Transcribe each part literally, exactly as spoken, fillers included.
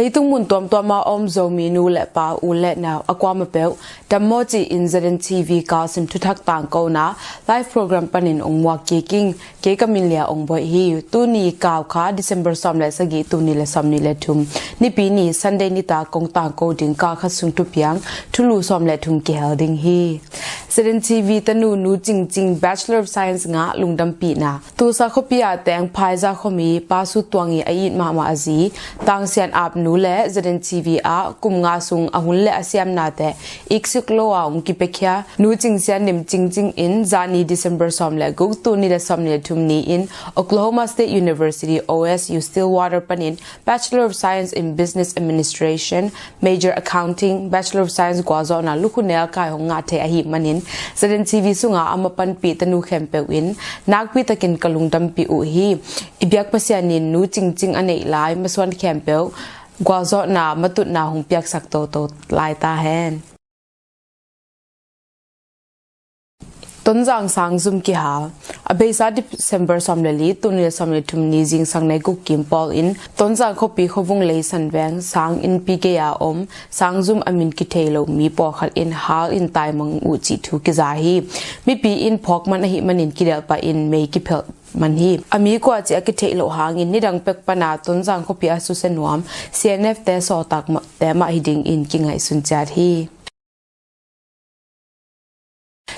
Leitung mun tuamtuam a om Zomi nu le pa, u le nau, a kuamah peuh, dam maw ci-in Z N T V Kachin thuthak tangkona live program panin ong muak kik ing. Kei ka min Lia Ong Boih hi. Tuni kau kha December sawm le sagih, tul nih le sawmnih le thum, Nipi ni, Sunday nitak kong tangko ding kal khat sung thupiang, thulu sawm le thum kihel ding hi. Z N T V tanu Nu Cing Cing, Bachelor of Science ngah, lungdampihna. Tulsa khuapi ah teng Phaiza khuami Pa Su Tuang i a it mahmah a zi, Tangsian Ap nu le Z N T V ah kum nga sung a hun le a siamnate iksik lo a ong kipiakhia Nu Cing Sian Nim Cing Cing in zani December sawm le guk, tul nih le sawmnih le thum ni-in Oklahoma State University, O S U Stillwater panin Bachelor of Science in Business Administration, Major Accounting, Bachelor of Science gualzawhna lukhu nel kai hong ngah thei ahih manin Z N T V sunga a mapanpih tanu khempeuh in nakpi takin ka lungdampih uh hi. I biak Pasian in Nu Cing Cing a neih lai masuan khempeuh gualzawhna matutna hong piaksak toto lai ta hen. Tonzang sang zum kihal. A beisa December sawm le li, tul nih le sawmnih le thum ni zingsang nai guk kim pawl in Tonzang khuapi khuavung Leisan veng sang innpi gei a om sang zum a min kithei lo mi pawlkhat in hal in taimang uh cih thu kiza hi. Mipi in phawk man ahih manin kidelh pah in mei kiphelh man hi. A mi kua cih a kitheih loh hangin nidang pek pana Tonzang khuapi a susia nuam C N F te sawltak mah, te mah hi dingin kingaihsun ciat hi.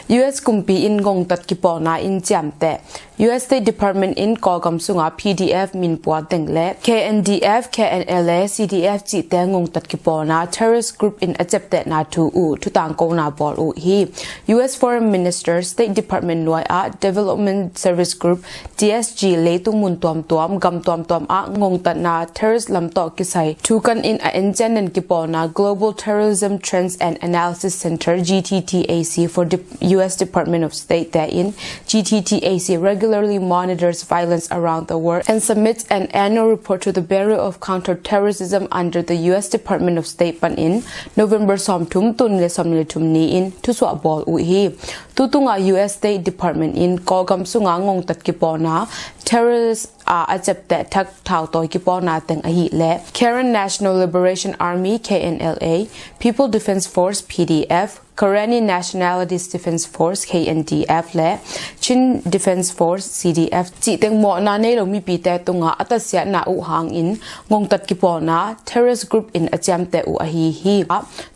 U S kumpi in ngongtat kipawlna in ciamteh. U S State Department in Kawlgam sunga P D F minpua teng le K N D F, K N L A, C D F cihte ngongtat kipawlna terrorist group in a ciaptehna thu uh thutangkona bawl uh hi. U S Foreign Minister, State Department nuai ah Development Service Group, D S G, leitung mun tuamtuam, gam tuamtuam ah ngongtatna terrorist lam tawh kisai thukan in a encian nen kipawlna Global Terrorism Trends and Analysis Center, G T T A C, for the U S Department of State te in G T T A C regularly monitors violence around the world and submits an annual report to the Bureau of Counterterrorism under the U S Department of State panin November sawmthum, tul nih le sawmnih le thum ni-in thusuah bawl uh hi. Tutunga U S State Department in Kawlgam sunga ngongtat kipawlna terrorist a a ciapteh thak thautawi kipawlna teng ahih leh Karen National Liberation Army, K N L A, People Defense Force, P D F, Karenni Nationalities Defense Force, K N D F, le Chin Defense Force, C D F, cih teng mawhna nei lo mipite tungah a tatsiatna uh hangin ngongtat kipawlna terrorist group in a ciamteh uh ahi hi.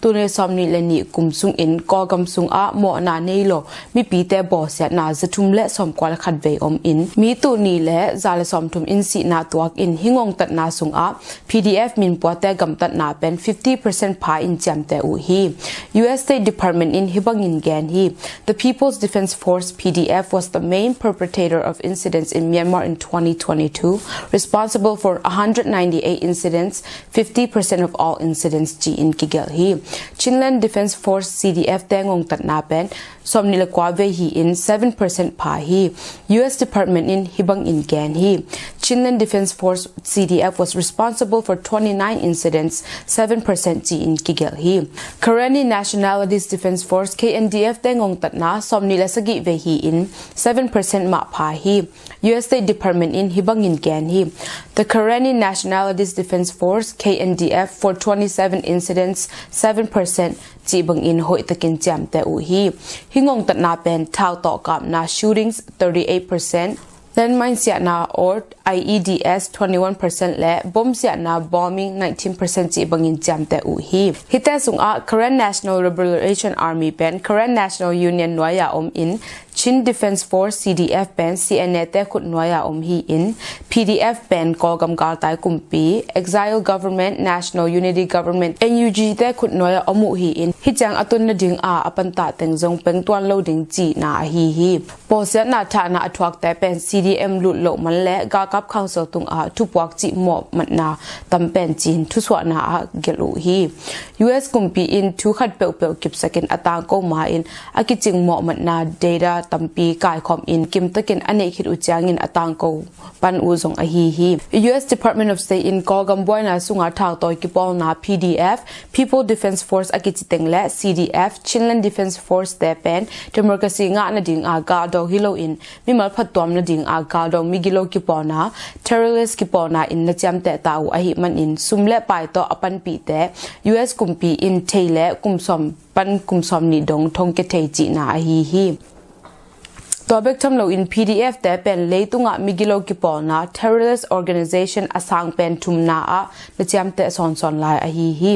Tul nih le sawmnih le nih kum sungin Kawlgam sungah mawhna nei lo mipite bawlsiatna zathum le sawmkua le khat vei om in, mi tul nih le za le sawmthum in sihna tuak in, hih ngongtatna sungah P D F minpuate gamtatna pen fifty percent pha in ciamteh uh hi. U S State Department in hih bangin gen hi: The People's Defense Force, P D F, was the main perpetrator of incidents in Myanmar in twenty twenty-two, responsible for a hundred ninety-eight incidents, fifty percent of all incidents, ci-in kigelh hi. Chinland Defense Force, C D F te ngongtatna pen sawmnih le kua vei hi in, seven percent pha hi. U S Department in hih bangin gen hi: Chinland Defense Force, C D F, was responsible for twenty-nine incidents, seven percent, ci-in kigelh hi. Karenni Nationalities Defense Force, K N D F te ngongtatna sawmnih le sagih vei hi in, seven percent mah pha hi. U S State Department in hih bangin gen hi: The Karenni Nationalities Defense Force, K N D F, for twenty-seven incidents, seven percent, cih bangin hoihtakin ciamteh uh hi. Hih ngongtatna pen thau tawh kapna, shootings, thirty-eight percent, landmine siahna or I E Ds, twenty-one percent, le bom siahna, bombing, nineteen percent, cih bangin ciamteh uh hi. Hihte sungah Karen National Liberation Army pen Karen National Union nuai-a om in, Chin Defense Force, C D F, pen C N A te khut nuai-a om hi in, P D F pen Kawlgam galtai kumpi, Exile Government, National Unity Government, N U G te khut nuai-a om uh hi in, hih ciang a tun nading a a pantah teng zong peng tuan lo ding cihna ahi hi. Bawlsiatna thahna a thuakte pen C D M lut loh man le galkap council tungah thupuak cih mawhmatna tam pen ci-in thusuahna ah gelh uh hi. U S kumpi in thu khat peuhpeuh kipsakin a tangko ma-in a kicing mawhmatna data tampi kaikhawm in kimtakin a neih khit uh ciangin a tangko pan uh zong ahi hi. U S Department of State in Kawlgam buaina sunga thautawi kipawlna P D F, People Defense Force a kici teng, le C D F, Chinland Defense Force te pen democracy ngah nadinga galdo hi loin mimal phattuam nadinga kal dong migilo kipawlna, terrorist kipawlna in na ciamteh ta uh ahih manin sum le pai tawh a panpihte U S kumpi in thei le kum sawm pan kum sawm nih dong thong kia thei cihna ahi hi. Tua bek tham loin P D F te pen leitungah migilo kipawlna, terrorist organization, a sang pen thumna ah na ciamteh sawnsawn lai ahi hi.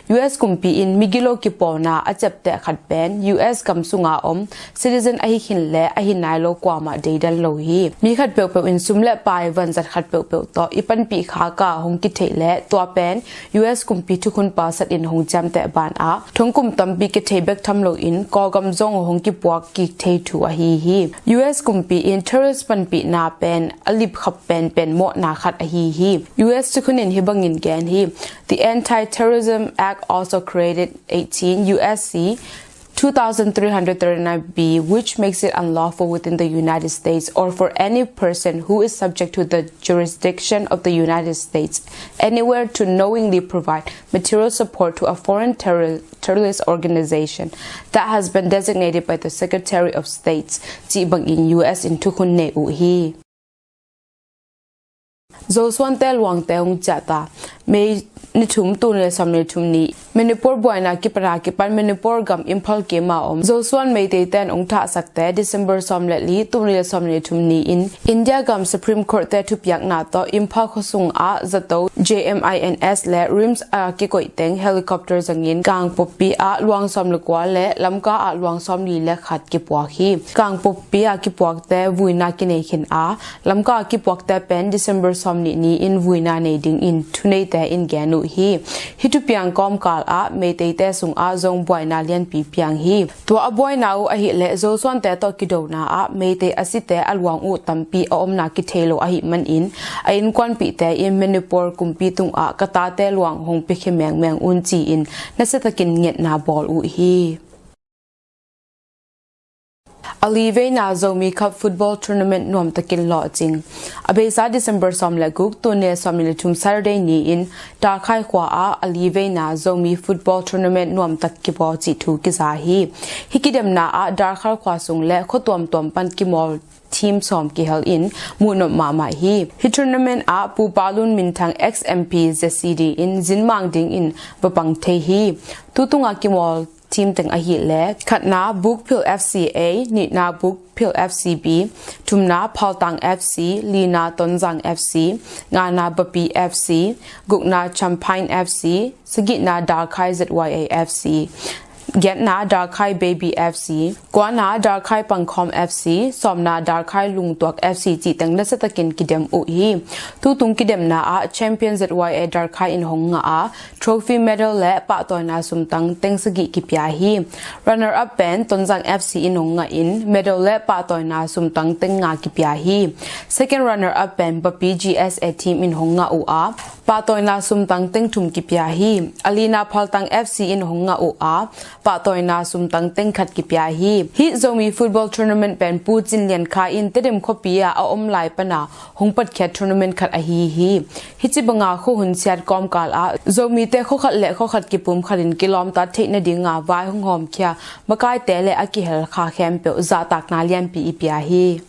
U S kumpi in migilo kipawlna a ciapteh khat pen U S gam sunga om citizen ahi khin le ahi nai lo kuamah deidan lo hi. Mi khat peuhpeuh in sum le pai vanzat khat peuhpeuh tawh i panpih khak a hong kitheih le tua pen U S kumpi thukhun palsat in hong ciamteh ban ah thongkum tampi kithei bek tham loin Kawlgam zong hong kipuak kik thei thu ahi hi. U S kumpi in terrorist panpihna pen a lipkhap penpen mawhna khat ahi hi. U S thukhun in hih bangin gen hi. The Anti-Terrorism Act also created eighteen U S C two thousand three hundred thirty-nine B, which makes it unlawful within the United States or for any person who is subject to the jurisdiction of the United States anywhere to knowingly provide material support to a foreign terror, terrorist organization that has been designated by the Secretary of State, cih bangin U S in thukhun nei uh hi. Zosuante luangte hong ciah ta. May ni thum, tul nih le sawm nih le thum ni Manipur buaina kipan a kipan Manipur gam Imphal kim a om Zosuan Meitei ten hong thahsakte December sawm le li, tul nih le sawm nih le thum ni in India gam Supreme Court te thupiakna tawh Imphal khuasung ah zato J M I N S le RIMS a kikoih teng helicopter zangin Kangpokpi ah luang sawm le kua le Lamka ah luang sawm li le khat kipuak hi. Kangpokpi ah kipuakte vuina kinei khin a, Lamka kipuakte pen December sawm nih ni in vuina nei dingin thuneite in gen uh hi. Hih thupiang kawmkal ah Meiteite sungah zong buaina lianpi piang hi. Tua a buaina uh ahih leh Zosuante tawh kidona ah Meitei a site a luang uh tampi a omna kithei lo ahih manin a innkuanpihte in Manipur kumpi tungah ka tate luang hong piakhia mengmeng un ci-in nasiatakin ngetna bawl uh hi. A li veina Zomi Cup Football Tournament nuamtakin lawhcing. A beisa December sawm le guk, tul nih le sawm nih le thum Saturday ni-in Darkhai khua ah a li veina Zomi Football Tournament nuamtak kibawl cih thu kiza hi. Hih kidemna ah Darkhai khua sung le khua tuamtuam pan kimawl team sawm kihel in muhnop mahmah hi. Hih tournament ah Pu Palun minthang ex M P Z C D in zinmang dingin va pang thei hi. Tutungah kimawl team teng ahih leh khatna Bukphil F C A, nihna Bukphil F C B, thumna Phaltang F C, lina Tonzang F C, ngana Bapi F C, gukna Champagne F C, sagihna Darkhai Z Y A F C, giatna Darkhai Baby F C, kuana Darkhai Pangkhawm F C, sawmna Darkhai Lungtuak F C cih teng nasiatakin kidem uh hi. Tutung kidemna ah champion Z Y A Darkhai in hong ngah a, trophy, medal le pahtawina sumtang teng sagih kipia hi. Runner up pen Tonzang F C in hong ngah in medal le pahtawina sumtang teng nga kipia hi. Second runner up pen Bapi G S A team in hong ngah uh a, pahtawina sumtang teng thum kipia hi. A lina Phaltang F C in hong ngah uh a, pahtawina sumtang teng khat kipia hi. Hih Zomi Football Tournament pen Pu Cin Lian Kha in Tedim khuapi ah a om lai pana hong patkhiat tournament khat ahi hi. Hih ci banga khua hun siat kawmkal ah Zomite khuakhat le khuakhat kipumkhat in kilawmtat theih nadinga vai hong hawmkhia makaite le a kihel kha khempeuh zahtakna lianpi i pia hi.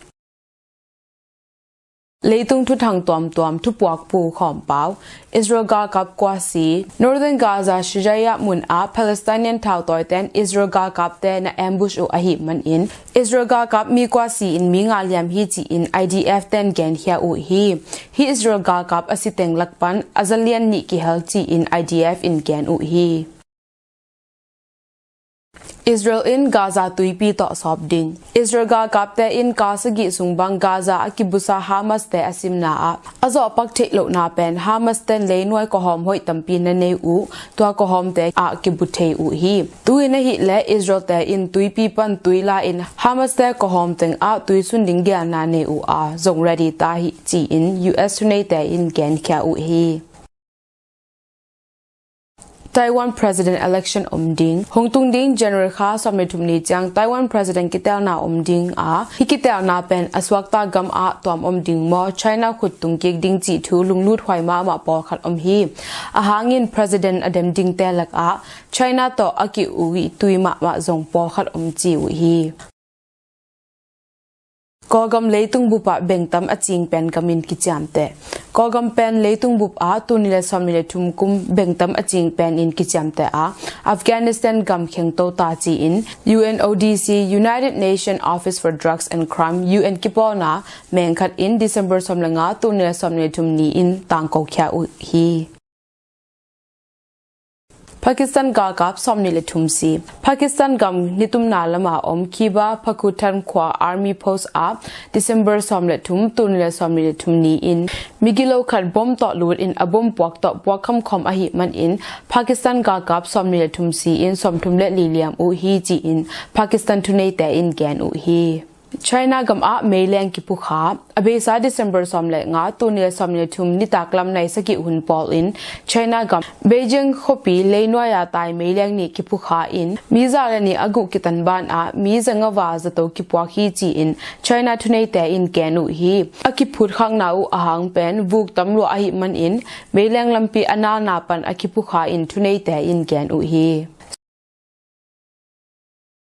Leitung thuthang tuamtuam thupuak pu khawmpau. Israel galkap kua si. Northern Gaza Shijaya mun ah Palestinian thautawite in Israel galkapte na ambush uh ahih manin Israel galkap mi kua si in mi nga liam hi ci-in I D F ten genkhia uh hi. Hih Israel galkap a si teng lak pan a zalian nih kihel ci-in I D F in gen uh hi. Israel in Gaza tuipi tawh sawp ding. Israel galkapte in kal sagih sung bang Gaza a kibusa Hamas te a simna ah a zawhpak theih lohna pen Hamas ten leinuai kawhawm hoih tampi na nei uh, tua kawhawmte ah kibu thei uh hi. Tuin ahih leh Israel te in tuipi pan tui la in Hamas te kawhawm teng ah tui sun ding gelna nei uh a, zong ready ta hi ci-in U S thuneite in genkhia uh hi. Taiwan President Election om ding. Hong tung ding January kha sawm le thum ni ciang Taiwan President kitelna om ding a, hih kitelna pen a suakta gam ah tuam om ding maw, China khut tung kik ding cih thu lunglut huai mahmah pawlkhat om hi. Ahang in President a dem dingte lakah China tawh a ki-uihtui mahmah zong pawlkhat om ci uh hi. Kawlgam leitung bupah bengtam a cing pen gamin kiciamteh. Kawlgam pen leitung bupah tul nih le sawmnih le thum kum bengtam a cing penin kiciamteh a, Afghanistan gam khengto ta ci-in U N O D C, United Nations Office for Drugs and Crime, U N kipawlna meng khat in December sawm le nga, tul nih le sawmnih le thum ni-in tangko khia uh hi. Pakistan galkap sawmnih le thum si. Pakistan gam nitumna lama om Khyber Pakhtunkhwa Army Post ah December sawm le thum, tul nih le sawmnih le thum ni-in migilo khat bom tawh lut in a bom puak tawh puak khamkhawm ahih manin Pakistan galkap sawmnih le thum si-in sawmthum le li liam uh hi ci-in Pakistan thuneite in gen uh hi. China gam ah meileng kiphukha. A beisa December sawm le nga, tul nih le sawmnih le thum nitaklam nai sagih hun pawl in China gam Beijing khuapi leinuai-a tai meileng nih kiphukha in mi za le nih a guh kitan banah mi za nga va zato kipuak hi ci-in China thuneite in gen uh hi. A kiphutkhakna uh a hang pen vuk tam luah ahih manin meileng lampi a nalna pan a kiphukha in thuneite in gen uh hi.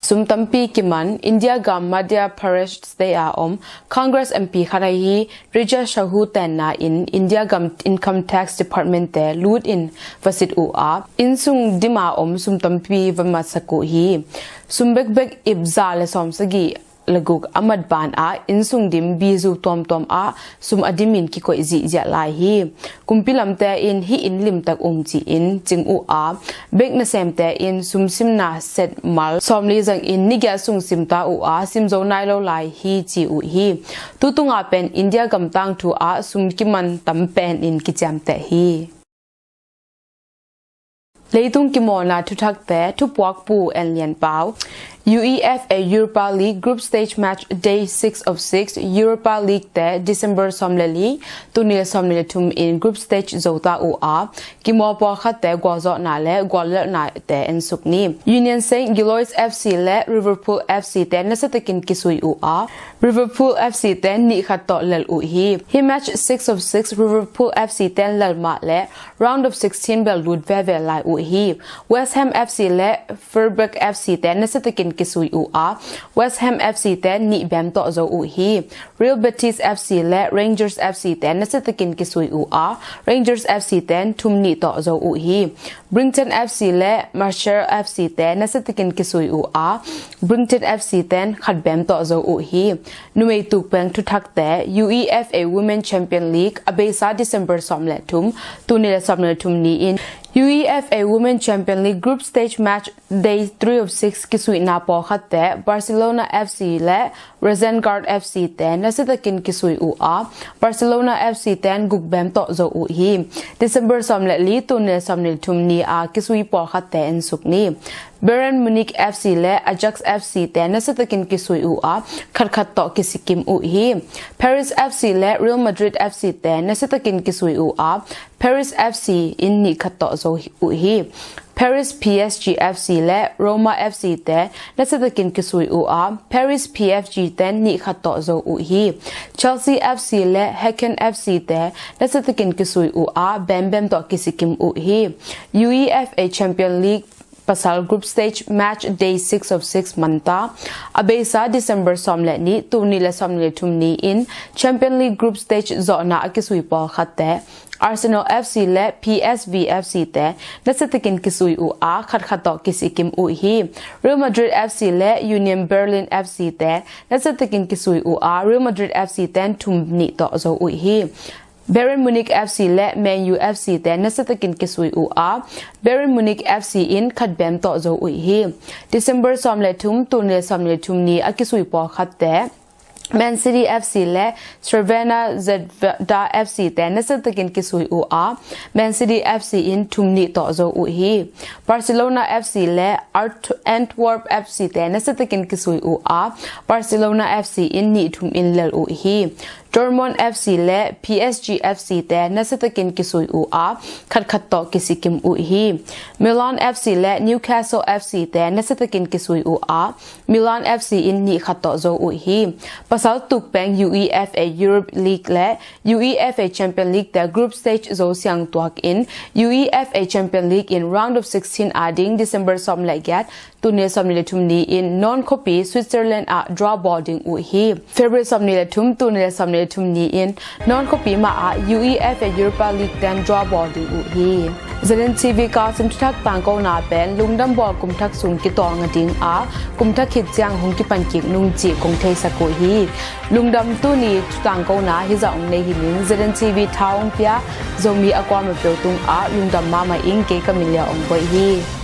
Sum tampi kiman. India gam Madhya Pradesh state a om Congress M P khat ahi Rija Sahu tenna in India gam Income Tax Department te lut in va sit uh a, innsung dim a om sum tampi va matsak uh hi. Sum bekbek ip za le sawm sagih le guk a mat banah innsung dim bizu tuamtuam ah sum a dimin kikoih zihziah lai hi. Kumpi lamte in hih inn limtak um ci-in cing uh a, bank nasemte in sum simna set mal sawmli zangin nigiat sung simta uh a, simzo nai lo lai hi ci uh hi. Tutunga pen India gam tangthu ah sum kiman tam penin kiciamteh hi. Leitung kimawlna thuthakte, thupuakpu En Lian Pau. UEFA Europa League group stage match day six of six, Europa League te December sawm le li, tul nih le sawmnih le thum in group stage zota uh a, kimawl pawlkhatte gualzawhna le guallelhna te ensuk ni. Union Saint Gilloise F C le Liverpool F C te nasiatakin kisui uh a, Liverpool F C te nih khat tawh lel uh hi. Hi match six of six Liverpool F C ten lel mah le round of sixteen bel lut veve lai uh hi. West Ham F C le Freiburg F C te nasiatakin kisui uh a, West Ham F C te nih bem tawh zo uh hi. Real Betis F C le Rangers F C te nasiatakin kisui uh a, Rangers F C ten thum nih tawh zo uh hi. Brighton F C le Marseille F C te nasiatakin kisui uh a, Brighton F C ten khat bem tawh zo uh hi. Numei tukpeng thuthakte, UEFA Women Champion League a beisa December sawm le thum, tul nih le sawmnih le thum ni-in UEFA Women Champion League group stage match day three of six kisuihna pawlkhatte, Barcelona F C le Razgrad F C te nasiatakin kisui uh a, Barcelona F C ten guk bem tawh zo uh hi. December sawm le li, tul nih le sawmnih le thum ni a kisui pawlkhatte ensuk ni. Bayern Munich F C le Ajax F C te nasiatakin kisui uh a, khatkhat tawh kisikim uh hi. Paris F C le Real Madrid F C te nasiatakin kisui uh a, Paris F C in nih khat tawh zo uh hi. Paris P S G F C le Roma F C te nasiatakin kisui uh a, Paris P S G ten nih khat tawh zo uh hi. Chelsea F C le Heiken F C te nasiatakin kisui uh a, bembem tawh kisikim uh hi. UEFA Champion League pasal group stage match day six of six manta. A beisa December sawm le nih, tul nih le sawmnih le thum ni-in Champion League group stage zawhna a kisui pawlkhatte, Arsenal F C le P S V F C te nasiatakin kisui uh a, khatkhat tawh kisikim uh hi. Real Madrid F C le Union Berlin F C te nasiatakin kisui uh a, Real Madrid F C ten thum nih tawh zo uh hi. Bayern Munich F C le Man U F C te nasiatakin kisui uh a, Bayern Munich F C in khat bem tawh zo uh hi. December sawm le thum, tul nih le sawmnih le thum ni a kisui pawlkhatte, Man City F C le Crvena Zvezda F C te nasiatakin kisui uh a, Man City F C in thum nih tawh zo uh hi. Barcelona F C le Art-, Antwerp F C te nasiatakin kisui uh a, Barcelona F C in nih thum in lel uh hi. Dortmund F C le P S G F C te nasiatakin kisui uh a, khatkhat tawh kisikim uh hi. Milan F C le Newcastle F C te nasiatakin kisui uh a, Milan F C in nih khat tawh zo uh hi. Pasal tuk peng UEFA Europe League le UEFA Champion League te group stage zo siang tuak in UEFA Champion League in round of sixteen a ding December sawm le giat, tul nih le sawm nih le thum ni in non khuapi Switzerland ah draw bawl ding uh hi. February sawm nih le thum, tul nih le sawm nih le thum ni in non khuapi mah ah UEFA Europa League ten draw bawl ding uh hi. Zalen T V Kachin thuthak tangkona pen lungdam bawl kum thak sung kitawl nga ding a, kum thak khit ciang hong kipan kik nung cih kong theisak uh hi. Lungdam, tuni thu tangkona hizah hong nei hi ning. Zalen T V tha hong pia Zomi a kuamah peuh tungah lungdam mahmah ing, kei ka min le hong koih hi.